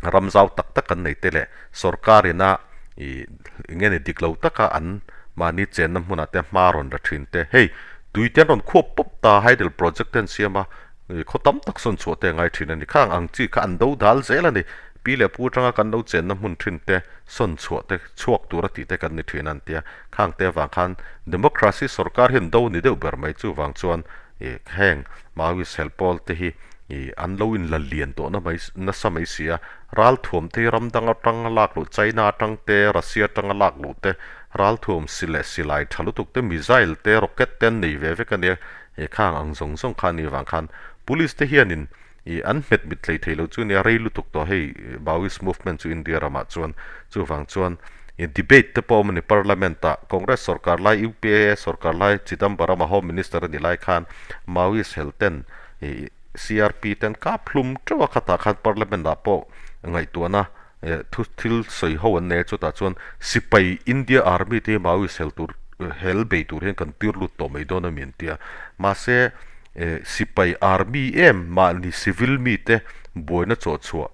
ram zau tak tak an nei te leh sorkar ina ih eng nge ni dik lo taka an mahni chenna hmunah te hma rawn la thin te hei tui te an rawn khuap pawp ta hydel project te an siam a ih khaw tam tak sawn chhuah te a ngai thin a ni khang ang chi kha an do dal zel a ni pi leh pu atanga kan lo chenna hmun thin te sawn chhuah te chhuak tura tih te kan ni thin a an tia khang te avang khan democracy sorkar hi an do ni deuh ber mai chuvang chuan ih heng Maoist helpawl te hi Ih, an lo inla lian tawh na mai, nasa mai si a. Ralthuam te hi ram dang atanga lak luh, China atang te, Russia atanga lak luh te, ralthuam si leh silai tha lutuk te, missile te, rocket te an nei ve vek a nia. He khang ang zawng zawng kha a nih vang khan Police te hianin ih an hmet mit hlei thei lo chu nia, rei lutuk tawh hei Maoist movement chu India ramah chuan chuvang chuan ih debate te pawh a awm a ni Parliament ah Congress sorkar lai, UPA sorkar lai Chidambaram a Home Minister a nih lai khan Maoist hel ten ih CRP ten kap hlum teuh a khatah khan Parliament ah pawh ngaihtuahna eh thu thil sawi ho an nei a chutah chuan sipai India Army te hi Maoist hel tur hel bei tur hian kan tir lut tawh mai dawn a mi an ti a mahse eh sipai Army em mahni civil mi te buaina chawh chhuah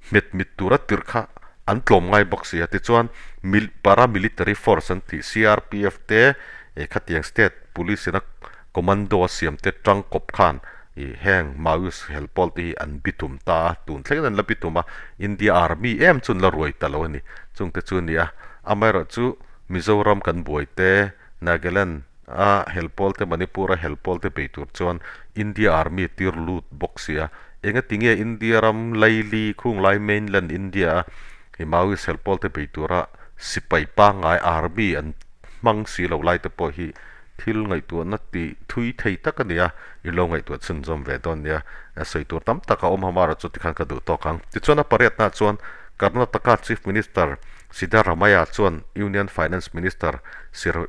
hmet mit tura tirh kha an tlawm ngai bawk si a tichuan mil paramilitary force an tih CRPF te eh khatiang state police ina Commando a siam te tang kawp khan ih heng Maoist hel pawl te hi an bitum ta a, tun thlengin an la bitum a, India Army em chu an la ruai ta lo a ni. Chung te chu a ni a, amaherawh chu Mizoram kan buai te, Nagaland a hel pawl te, Manipur a hel pawl te bei tur chuan India Army tir lut bawk si a, engati nge India ram laili khunglai mainland India a ih Maoist hel pawl te bei tura sipai pangngai Army an hmang si lo lai te pawh hi Thil ngaihtuahna tih thui thei tak a ni a, i lo ngaihtuah chhunzawm ve dawn nia. Sawi tur tam tak a awm hamara chu tikhan ka duh tawk ang. Tichuan a pariatnaah chuan Karnataka Chief Minister Siddaramaiah chuan Union Finance Minister Sir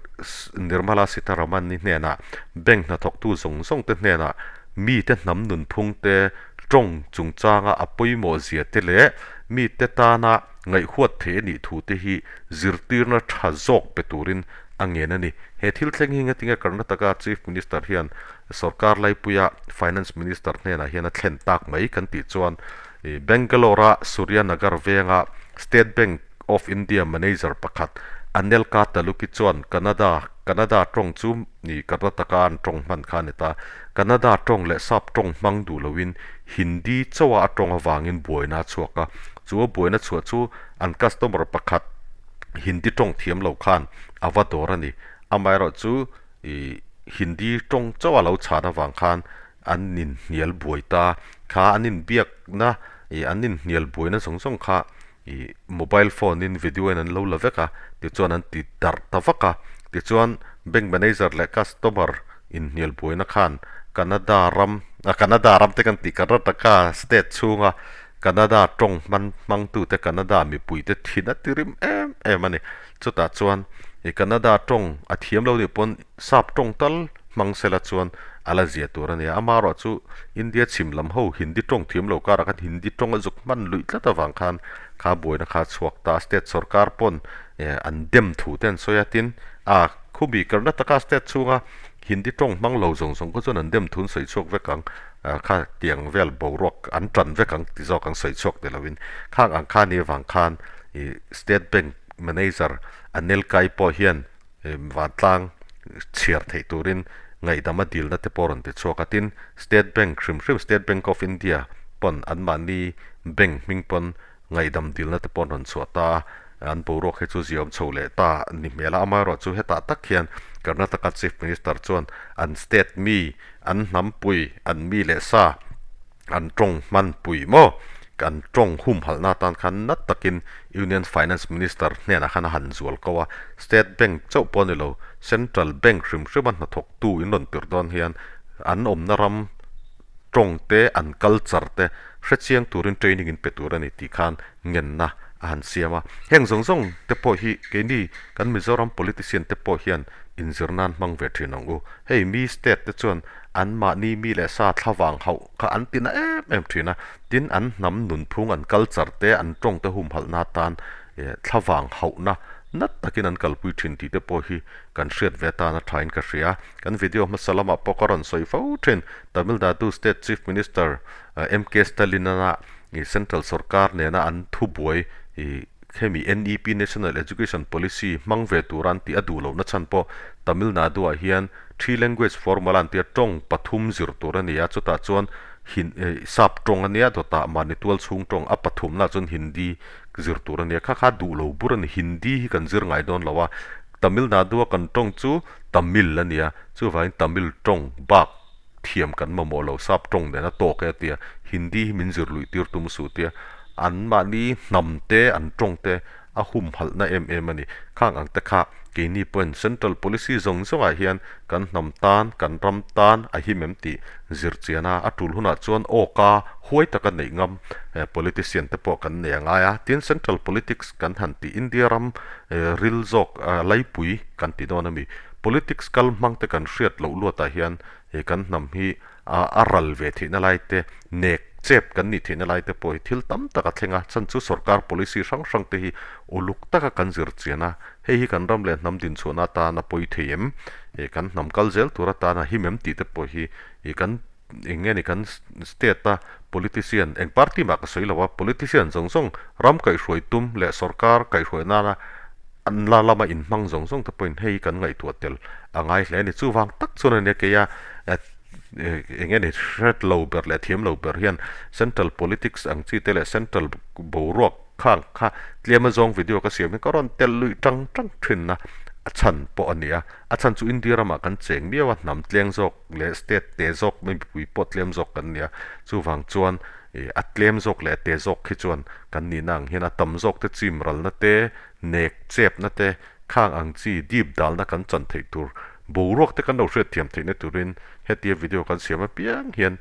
Nirmala Sitharaman-i hnenah bank hnathawktu zawng zawng te hnenah mite hnam nunphung te tawng chungchanga a pawimawh zia te leh mite tana ngaihhuat thei a nih thu te hi zirtirna tha zawk pe turin. a ngen a ni. He thil thleng hi ngatinge Karnataka Chief Minister hian sorkar laipuia Finance Minister hnenah hian a thlen tak mai kan tih chuan Bangalore-a Suryanagar venga State Bank of India manager pakhat Anelka Taluki chuan Kannada Kannada tawng chu ni Karnataka an tawng hman kha a ni ta. Kannada tawng leh sap tawng hmang duh loin Hindi chauha a tawng avangin buaina a chhuak a, chu a buaina chhuah chu an customer pakhat Hindi tawng thiam lo khan a va dawr a ni. Amaherawhchu ih Hindi tawng chauha lo chhan avang khan an inhnial buai ta. Kha an inbiakna ih an inhnial buaina zawng zawng kha ih mobile phone in video in an lo la vek a, tichuan an ti darh ta vak a. Tichuan bank manager leh customer inhnial buaina khan Canada ram ah Canada ram te kan tih Karnataka state chhunga Canada tawng hman hmangtute Canada mipuite thin a ti rim em em a ni. Chutah chuan ih Canada tawng a thiam lo nih pawn sap tawng tal hmang sela chuan a la zia tur a ni a. Amaherawh chu India chhim lam ho Hindi tawng thiam lo karah khan Hindi tawng a zuk hman luih tlat avang khan kha buaina kha a chhuak ta a. State sorkar pawn an dem thu te an sawi a, tin a khumi Karnataka state chhunga Hindi tawng hmang lo zawng zawng kha chuan an dem thu an sawi chhuak vek ang, kha tiang vel boruak an tan vek ang ti zawk ang sawi chhuak ni loin khang ang kha ni avang khan State Bank manager Anil Kai pawh hian vantlang chhiar theih turin ngaihdam a dilna te pawh rawn ti chhuak a, tin State Bank hrim hrim State Bank of India pawn anmahni bank hming pawn ngaihdam dilna te pawh an rawn chhuah ta a, an boruak hi chu ziawm chho leh ta ni hmel a, amaherawhchu hetah tak hian Karnataka Chief Minister chuan an state mi, an hnampui, an mi leh sa, an tawng hmanpui maw, an tawng humhalhna atan khan nat takin Union Finance Minister hnenah khan a han zual ko a, State Bank chauh pawh a ni lo, Central Bank hrim hrima hnathawktu in rawn tirh dawn hian an awmna ram tawng te, an culture te hrechiang turin training in pe tur a ni tih khan ngenna a han siam a. Heng zawng zawng te pawh hi keini kan Mizoram politician te pawh hian inzir nan hmang ve thin ang u. Hei mi state te chuan an mahni mi leh sa thlavang hauh kha an ti na em em thin a, tin an hnam nunphung, an culture te, an tawng te humhalhna atan thlavang hauhna nat takin an kalpui thin tih te pawh hi kan hriat ve atan a thain ka hria. Kan video hmasa lamah pawh ka rawn sawi fo thin. Tamil Nadu State Chief Minister MK Stalin-a Central sorkar nena an thubuai hemi NEP National Education Policy hmang ve tura an tih a duh lohna chhan pawh Tamil Nadu-ah hian Three Language Formula an tia tawng pathum zir tur a ni a, chutah chuan Sap tawng a nia dawtah mahni tual chhung tawng a pathumnaah chuan Hindi zir tur a nia. Kha kha duh lo bur a ni, Hindi hi kan zir ngai dawn lo a, Tamil Nadu-a kan tawng chu Tamil a nia, chuvangin Tamil tawng bak thiam kan mamawh lo, sap tawng nen a tawk e a tia, Hindi hi min zir luih tir tum suh tia, an mahni hnam te, an tawng te a humhalhna em em a ni. Khang ang te kha keini pawhin Central Policy zawng zawngah hian kan hnam tan, kan ram tan a him em tih zir chian a, a tul hunah chuan awka huai taka neih ngam politician te pawh kan nei a ngai a. Tin, Central Politics kan han tih India ram ril zawk laipui kan ti dawn a mi. Politics kal hmang te kan hriat loh luatah hian he kan hnam hi a ral ve theihna lai te, nek chep kan nih theihna lai te pawh hi thil tam tak a thleng a, chhan chu sorkar policy hrang hrang te hi uluk taka kan zir chian a, hei hi kan ram leh hnam dinchhuahna atan a pawi thei em, kan hnam kal zel tur atan a him em tih te pawh hi kan Eng nge ni kan state a politician eng party mah ka sawi lo a, politician zawng zawng ram kaihhruai tum leh sorkar kaihhruai nana an la lama inhmang zawng zawng te pawhin hei kan ngaihtuah tel a ngai hle a ni. Chuvang tak chuan a nia keia eng nge ni hret lo ber leh thiam lo ber hian central politics ang chi te leh central boruak khang kha tlem azawng video ka siam hi ka rawn tel luih tang tang thin a, a chhan pawh a ni a. A chhan chu India ramah kan cheng miau a, hnam tleng zawk leh state te zawk mai mipui pawh tlem zawk kan nia. Chuvang chuan ih a tlem zawk leh a te zawk khi chuan kan nihna ang hian a tam zawk te chim ralna te, nek chepna te, khang ang chi dip dalna kan chan theih tur boruak te kan lo hriatthiam theihna turin hetia video kan siam apiang hian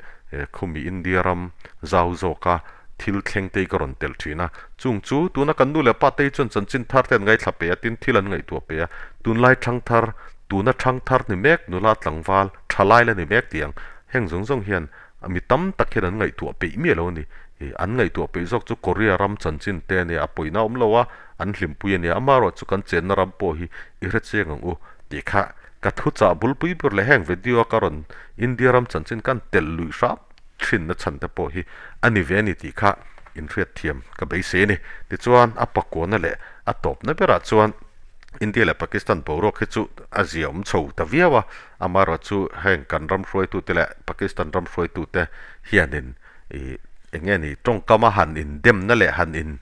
khumi India ram zau zawka thil thleng te hi ka rawn telh thin a. Chung chu tuna kan nu leh pa te hi chuan chanchin thar te an ngaithla pe a, tin thil an ngaihtuah pe a. Tunlai thang thar, tuna thang thar ni mek, nula tlangval, tha lai la ni mek tih ang. Heng zawng zawng hian mi tam tak hian an ngaihtuah peih miah lo a ni. An ngaihtuah peih zawk chu Korea ram chanchin te a nia, a pawina awm lo a. an hlimpui a nia, amaherawh chu kan chenna ram pawh hi i hre chiang ang u tih kha ka thuchah bulpui ber leh heng video a ka rawn India ram chanchin kan telh luih hram thinna chhan te pawh hi a ni ve a ni tih kha inhriatthiam ka beisei a ni. Tichuan a pakuana leh a tawpna berah chuan India leh Pakistan boruak hi chu a zia awm chho ta viau a, amaherawh chu heng kan ram hruaitute leh Pakistan ram hruaitute hianin ih eng nge ni tawngkama han indemna leh han in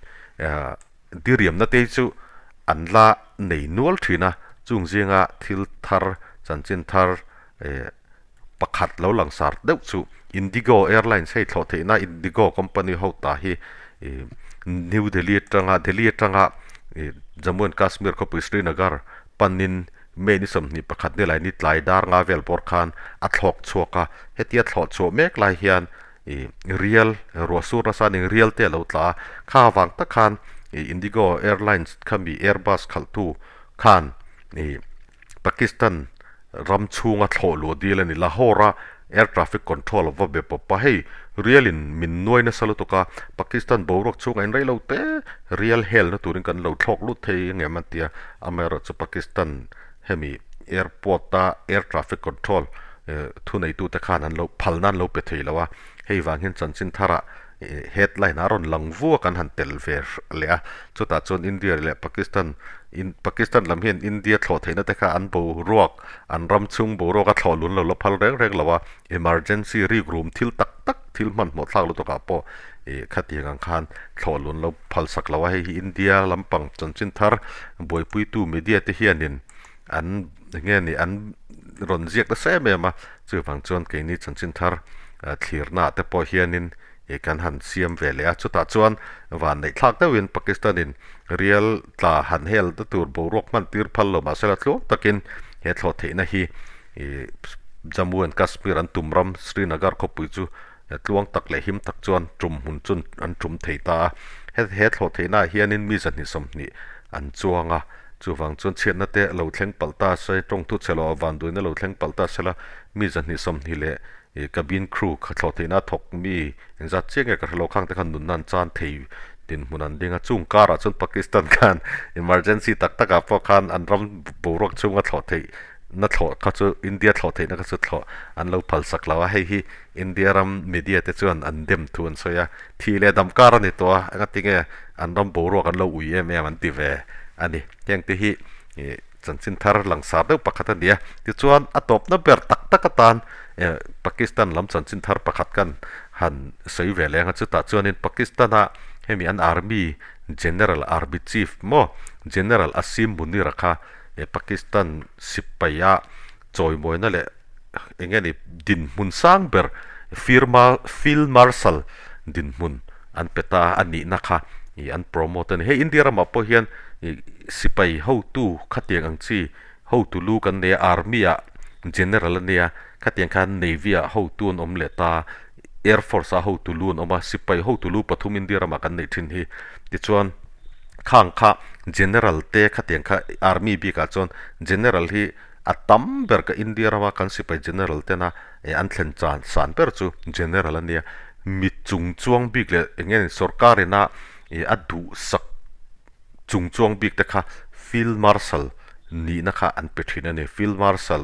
diriamna te hi chu an la nei nual thin a, chung zinga thil thar chanchin thar eh pakhat lo langsar deuh chu Indigo Airlines hei thlawh theihna Indigo company ho ta hi ih New Delhi atanga Delhi atanga ih Jammu and Kashmir khawpui Srinagar panin May ni 21 ni laini tlai dar nga vel bawr khan a thlawk chhuak a, hetia thlawh chhuah mek lai hian ih rial ruah sur nasa ning rial te a lo tla a, kha avang tak khan ih Indigo Airlines khami Airbus khalhtu khan ih Pakistan ram chhunga thlawh luh dil a ni. Lahore-a Air Traffic Control a va be pawp a, hei rial in min nuai nasa lutuk a, Pakistan boruak chhungah in reilo te rial helna turin kan lo thlawk lut thei angem an ti a, amaherawh chu Pakistan hemi airport-a Air Traffic Control thuneitute khan an lo phalna an lo pe thei lo a, hei vang hian chanchin tharah headline a rawn lang vu a kan han tel ve leh a, chutah chuan India leh Pakistan Pakistan lam hian India thlawh theihna te kha an boruak An ram chhung boruak a thlawh lun lo la phal reng reng lo a, emergency rik rum thil tak tak thil hmanhmawh thlak lutuk ah pawh ih khatiang ang khan thlawh lun lo phal sak lo a, hei hi India lampang chanchin thar buaipuitu media te hianin an enge ni an rawn ziak nasa em em a, chuvang chuan keini chanchin thar thlirna ah te pawh hianin ih kan han siam ve leh a, chutah chuan van neih thlak deuhin Pakistan in rial tla han hel ta tur boruak hman tir phal lo mahsela tluang takin he thlawh theihna hi ih Jammu and Kashmir an tum ram Srinagar khawpui chu tluang tak leh him tak chuan tum hmun chu an tum thei ta a, he thlawh theihna ah hianin mi 220 an chuang a, chuvang chuan chhiatna te lo thleng palh ta se tawngthu chhe lo ah vanduaina lo thleng palh ta sela mi 220 leh Ih cabin crew kha thlawh theihna a thawk mi engzat chiah nge ka hre lo khang te khan nunna an chan thei dinhmun an ding a, chung karah chuan Pakistan khan emergency tak takah pawh khan an ram boruak chhunga thlawh theih na thlawh kha chu India thlawh theihna kha chu thlawh an lo phal sak lo a, hei hi India ram media te chuan an dem thu an sawi a, thih leh dam kar a ni tawh a, engatinge an ram boruak an lo ui em em an ti ve a ni, heng te hi ih. Chanchin thar langsar deuh pakhat a ni a, tichuan a tawpna ber tak tak atan Pakistan lam chanchin thar pakhat kan han sawi ve leng a, chutah chuanin Pakistan-a hemi an army general, army chief maw, General Asim Munir-a kha Pakistan sipaia chawimawina leh eng nge ni dinhmun sang ber firma Field Marshal dinhmun an pe ta a nihna kha ih an promote a ni. Hei India ramah pawh hian ih sipai hotu khatiang ang chi hotu lu kan nei a, army ah general a nia, khatiang khan navy ah hotu an awm leh ta, air force ah hotu lu an awm a, sipai hotu lu pathum India ramah kan neih thin hi. Tichuan khang kha general te khatiang kha army bikah chuan general hi A tam ber ka India rama kan sipai general tena eh an thlen chan san ber chu general a nia. Mi chung chuang bik leh eng nge ni sorkar ina ih a duhsak chung chuang bik te kha field marshal nihna kha an pe thin a ni. Field marshal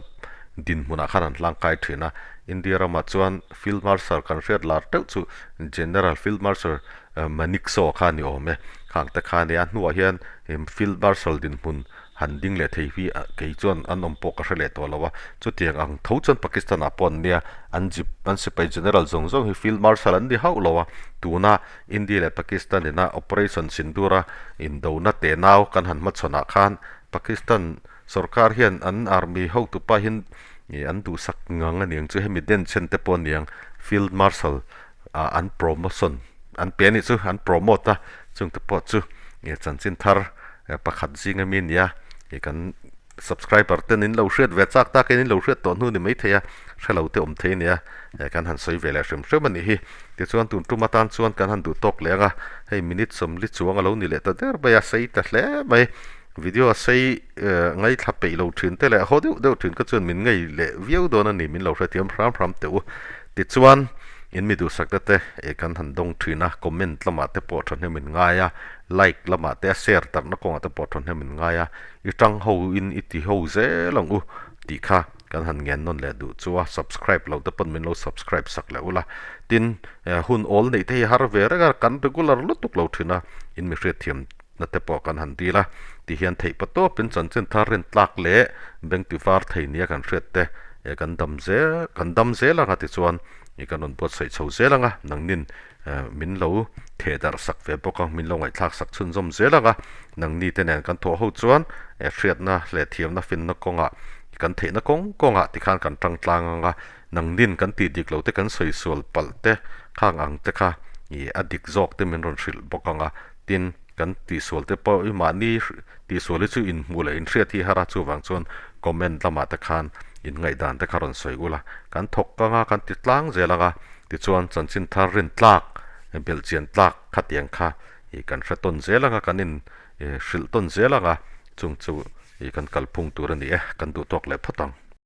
dinhmunah khan an hlangkai thin a. India ramah chuan field marshal kan hriat lar teuh chu general field marshal Manekshaw kha a ni awm e. Khang te kha a nia. A hnuah hian field marshal dinhmun Han ding leh thei hi kei chuan an awm pawh ka hre leh tawh lo a, chutiang ang tho chuan Pakistan ah pawh an nia, an jip an sipai general zawng zawng hi field marshal an ni hauh lo a, tuna India leh Pakistan ina operation Sindoor a indona tenau kan han hmachhawn ah khan Pakistan sorkar hian an army hotupa hian an duhsak ngang a niang chu hemi denchhen te pawh a niang field marshal ah an promotion an pe a nih chu an promote a chungte pawh chu chanchin thar Pakhat zing ami nia ih kan subscriber ten in lo hriat ve chak tak in in lo hriat tawh hnu ni maithei a hre lo te awm thei ania kan han sawi ve leh hrim hrim a nih hi. Tichuan tun tum atan chuan kan han duh tawk leh ang a, hei minute 40 chuang a lo ni leh ta der mai a, sei ta hle mai. Video a sei ngaithla peih lo thin te leh haw deuh deuh thin kha chuan min ngei leh viau dawn a ni min lo hrethiam hram hram teh u. Tichuan. In mi duhsakte te eh kan han dawng thin a, comment lamah te pawh thahnem in ngai a, like lamah te a share tarhna kawngah te pawh thahnem in ngai a, i tang ho in i ti ho zel ang u tih kha kan han ngen nawn leh duh chu a, subscribe lo te pawn min lo subscribe sak leh ula. Tin, hun awl neih te hi har ve reng a, kan regular lutuk lo thin a, in mi hriatthiam na te pawh kan han dil a, ti hian theih pa tawpin chanchin thar rin tlak leh bank ti var thei nia kan hriat te eh kan dam zel kan dam zel anga tichuan ih kan rawn buatsaih chho zel anga nangnin eh min lo theh darh sak ve bawk a min lo ngaihthlak sak chhunzawm zel anga nangni te nen kan thawh ho chuan eh hriatna leh thiamna finna kawngah kan theihna kawng kawngah tikhan kan tang tlang anga nangnin kan tih dik lo te kan sawi sual palh te khang ang te kha ih a dik zawk te min rawn hrilh bawk anga tin kan tihsual te pawh i mahni tihsual hi chu inhmuh leh inhriat hi har a chuvang chuan comment lamah te khan in ngaihdan te kha rawn sawi ula kan thawk kang a kan ti tlang zel ang a tichuan chanchin thar rin tlak belhchian tlak khatiang kha ih kan hre tawn zel ang a kan in hrilh tawn zel ang a chung chu ih kan kalphung tur a ni e kan duhtawk leh phawt ang.